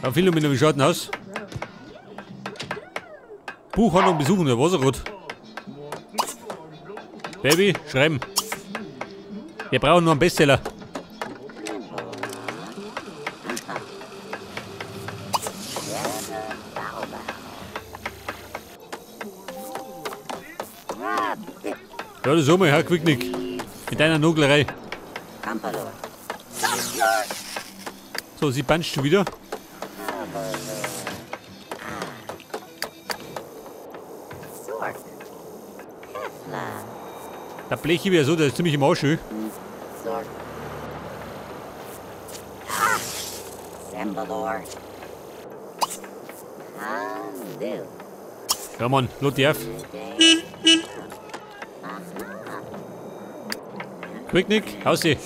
Ja, Philomena, wie schaut denn aus? Buchhandlung besuchen, ja, was er grad. Baby, schreiben. Wir brauchen noch einen Bestseller. Ja, das ist mal, Herr Quicknick. Mit deiner Noglerei. So, sie puncht schon wieder. Der Blechi wäre so, der ist ziemlich im Arsch. Ja Mann, lot die auf. Quicknick, Hausi.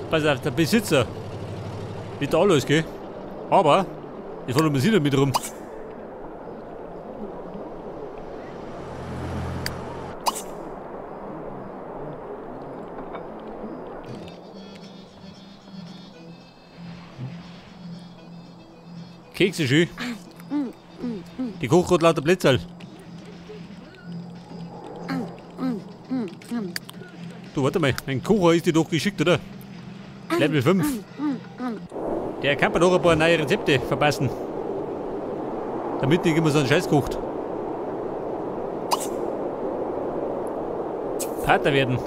Pass auf, der Besitzer wird da alles, gell? Aber ich fahr noch mal mit rum. Kekse schön. Die kocht grad lauter Plätzerl. Du, warte mal, ein Kocher ist dir doch geschickt, oder? Level 5. Der kann mir doch ein paar neue Rezepte verpassen. Damit nicht immer so einen Scheiß kocht. Pater werden.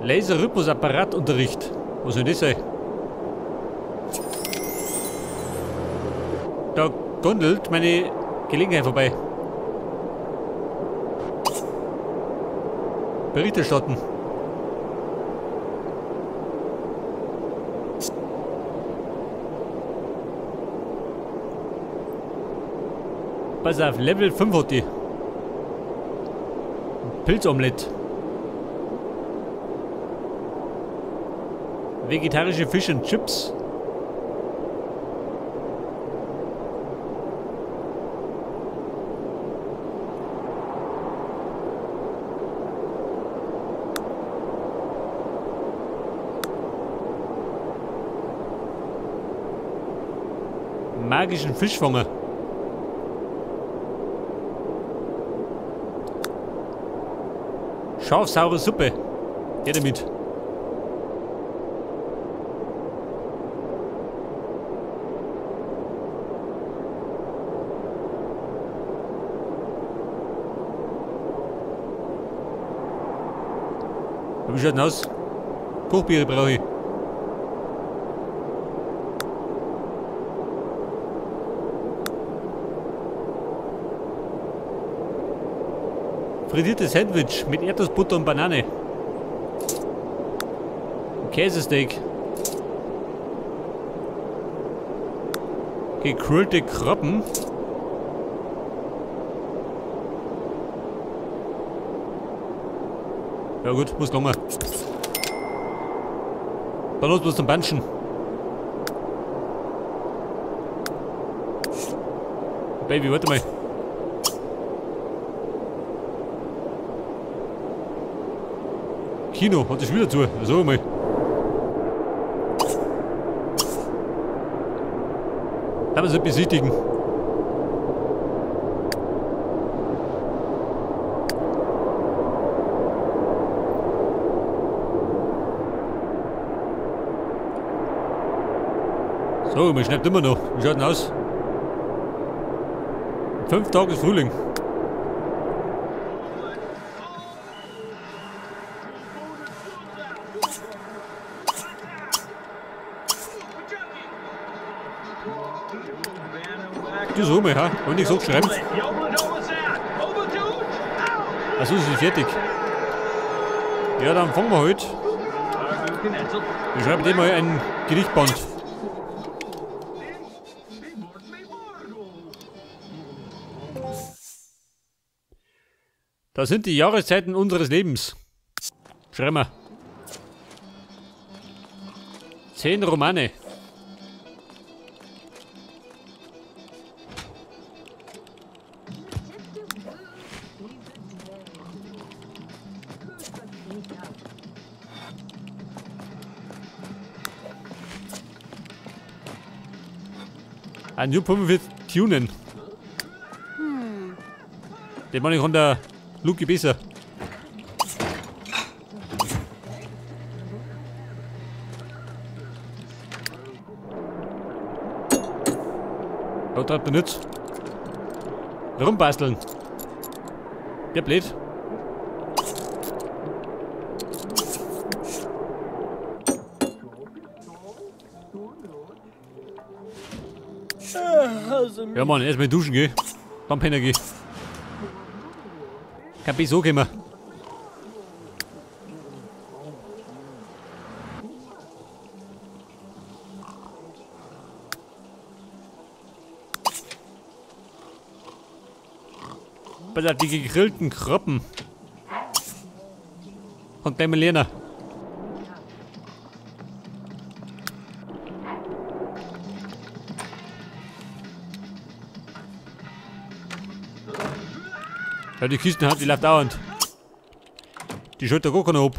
Laser-Rhythmus-Apparatunterricht. Was soll das sein? Da gondelt meine Gelegenheit vorbei. Bericht erstatten. Pass auf, Level 5 hat die. Pilzomelett. Vegetarische Fisch und Chips. Magischen Fischfänger. Scharfsaure Suppe. Geh damit. Wie schaut denn aus? Kochbiere brauche ich. Frittiertes Sandwich mit Erdnussbutter und Banane. Käsesteak. Gegrillte Krabben. Ja gut, muss lange. Dann los zum Banschen. Baby, warte mal. Kino, hat sich wieder zu. So mal. Da müssen wir besichtigen. So, man schnappt immer noch. Wie schaut denn aus? 5 Tage ist Frühling. Du so mal, ha? Und ich so geschrieben. Achso, ist fertig. Ja, dann fangen wir heute. Ich schreibe dir mal ein Gedichtband. Das sind die Jahreszeiten unseres Lebens. Schreiben wir. 10 Romane. Ein Jupp wird tunen. Den mache ich von der Luki besser. Da treibt er nicht. Rumbasteln. Der blöd. Ja Mann, erstmal duschen geh. Dann pennen geh. Kann bis so kommen. Pass auf, die gegrillten Krabben. Und gleich mal lernen. Ja, die Kisten hat, die läuft dauernd. Die schaut da gar keiner ab.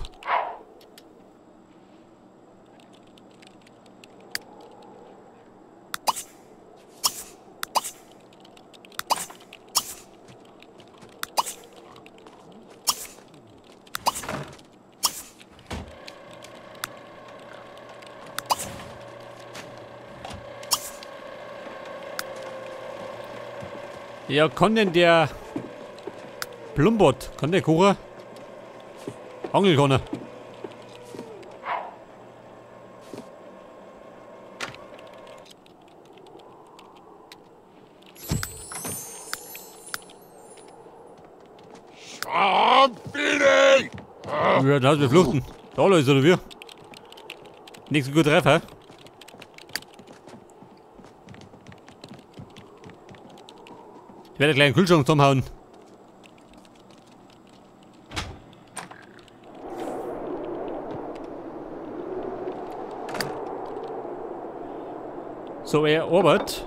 Ja, kann denn der Plumbot, kann der kochen? Angeln kann er. Ja, da wir fluchten. Da ist oder wir? Nichts gut Treffer. Ich werde gleich einen Kühlschrank zusammenhauen. So, er arbeitet.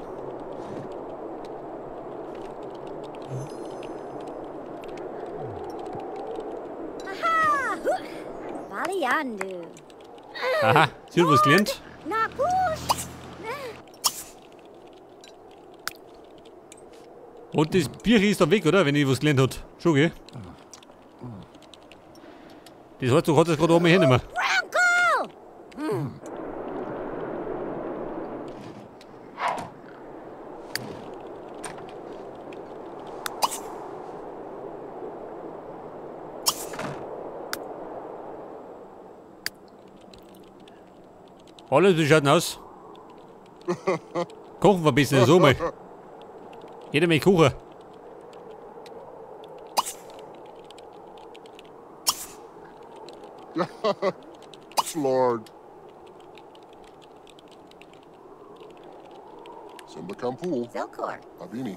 Aha, sie hat was gelernt. Und das Bier ist dann weg, oder? Wenn ich was gelernt hat. Schon, gell? Das heißt, du kannst das gerade oben hernehmen. Alles, wie schaut denn aus? Kochen wir ein bisschen, so mal. Jeder mit Kuchen. Lord. Simba Kampul. Zelkor. Abini.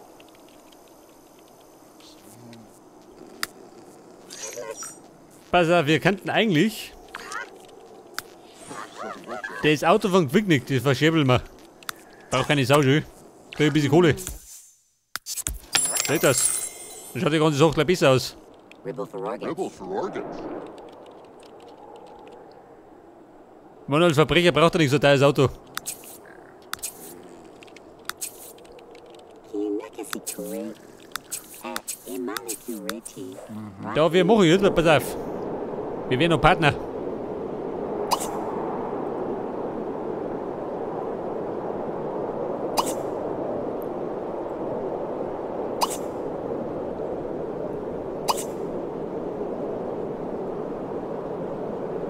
Pass auf, wir könnten eigentlich das Auto von Quicknick, das verschäbeln wir. Braucht keine Sau, schön. Krieg ein bisschen Kohle. Seht das? Dann schaut die ganze Sache gleich besser aus. Man, als Verbrecher braucht er nicht so ein teures Auto. Ja, wir machen jetzt, pass auf. Wir werden noch Partner.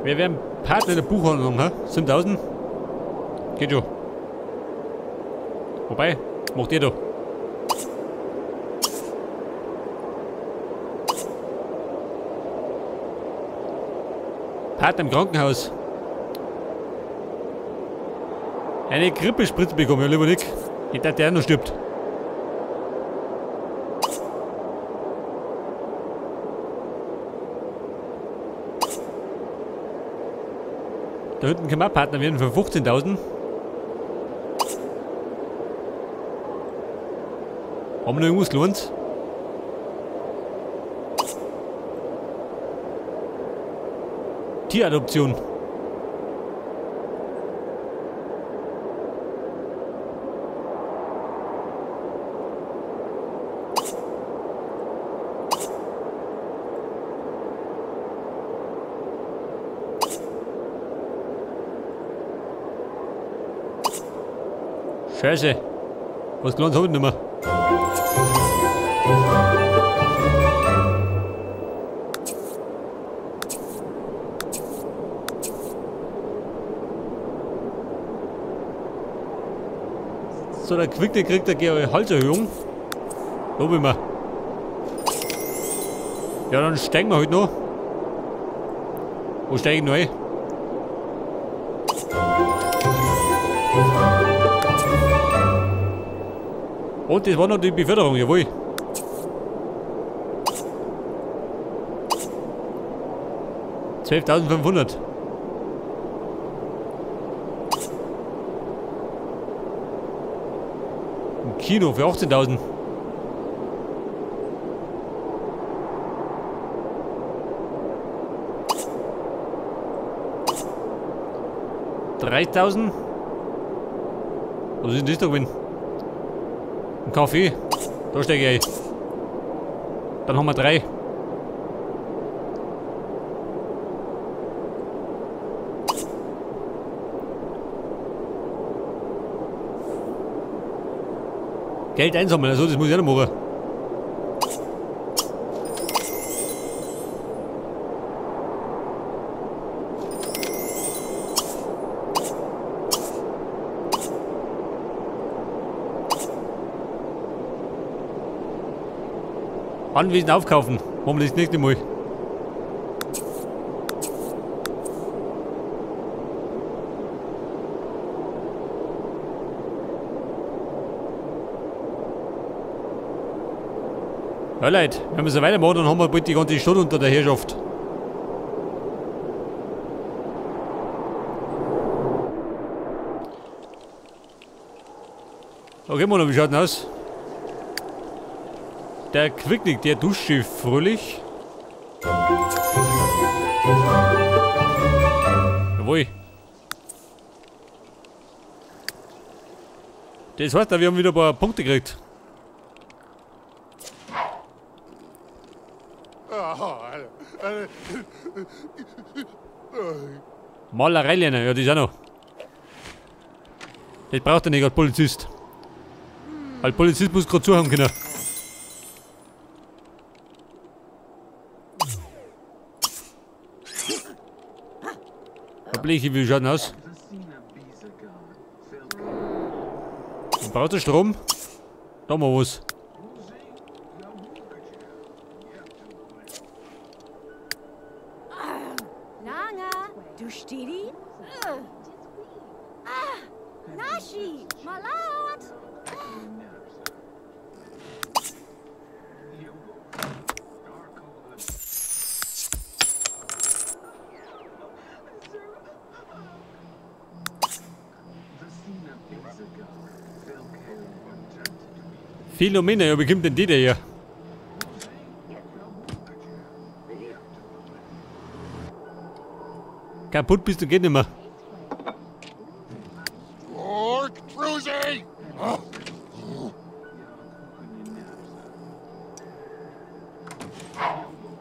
Wir werden Partner in der Buchhandlung, hä? 7000? Geht schon. Wobei, macht ihr da. Partner im Krankenhaus. Eine Grippespritze bekommen, ja lieber nicht. Nicht, dass der noch stirbt. Da hinten können wir Partner werden für 15.000. Haben wir noch irgendwas gelohnt? Tieradoption. Scheiße. Was gelohnt habe ich nicht mehr. So, der Quick, der kriegt eine Gehaltserhöhung. Lob ich mir. Ja, dann steigen wir halt noch. Wo steige ich noch ein? Und das war noch die Beförderung, jawohl. 12.500. Ein Kino für 18.000. $3.000. Was ist denn das da gewesen? Ein Kaffee. Da steige ich ein. Dann haben wir 3. Geld einsammeln, also das muss ich auch noch machen. Anwesen aufkaufen. Machen wir das nächste Mal. Ja Leute, wenn wir so weitermachen, dann haben wir bald die ganze Stadt unter der Herrschaft. Okay, Mann, wie schaut denn aus? Der Quicknick, der duscht sich fröhlich. Jawohl. Das heißt, wir haben wieder ein paar Punkte gekriegt. Malerei lernen, ja, das ist auch noch. Das braucht er nicht als Polizist. Als Polizist muss gerade zuhören können. Bleche, wie schaut denn aus? Braucht er Strom? Da mal was. Philomena, ja, wie kommt denn die da her? Kaputt bist du, geht nicht mehr.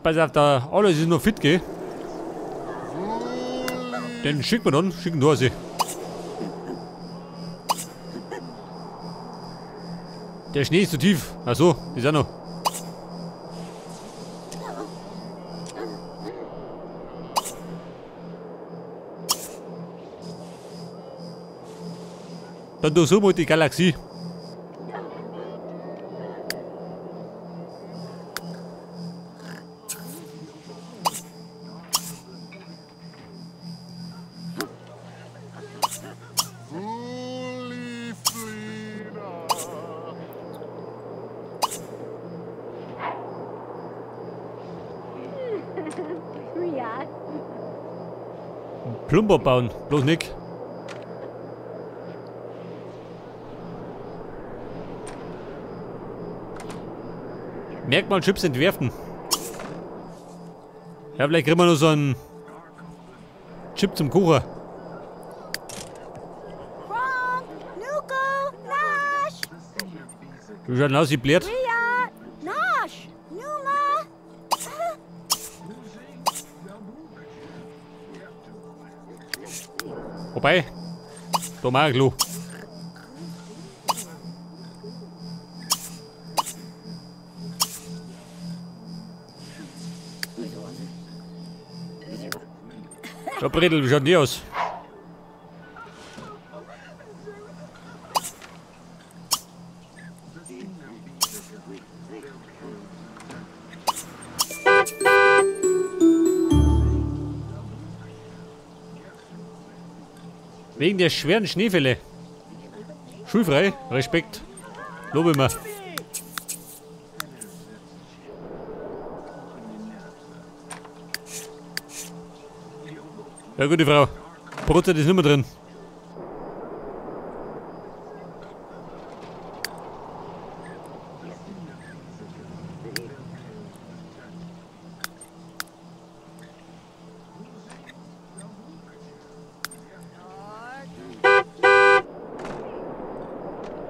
Pass auf, da alles ist noch fit, gell? Den schicken wir dann, schicken wir sie. Der Schnee ist zu tief. Achso, ist auch noch. Dann durchsuchen wir die Galaxie. Plumber bauen, bloß nicht. Merkmalchips entwerfen. Ja, vielleicht kriegen wir noch so einen Chip zum Kochen. Wie schaut denn aus, sie blärt? Wobei, da mach ich Klo. Ja, Bredel, wie schaut denn die aus? Wegen der schweren Schneefälle. Schulfrei, Respekt. Lobe immer. Ja, gute Frau. Brotzeit ist nicht mehr drin.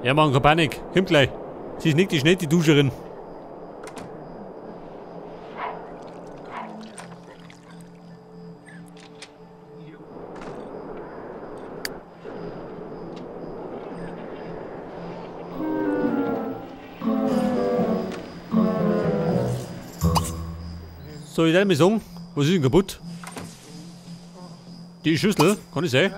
Ja, Mann, keine Panik. Komm gleich. Sie ist nicht die schnell, die Duscherin. So, ich werde mir sagen, was ist denn kaputt? Die Schüssel, kann ich sein?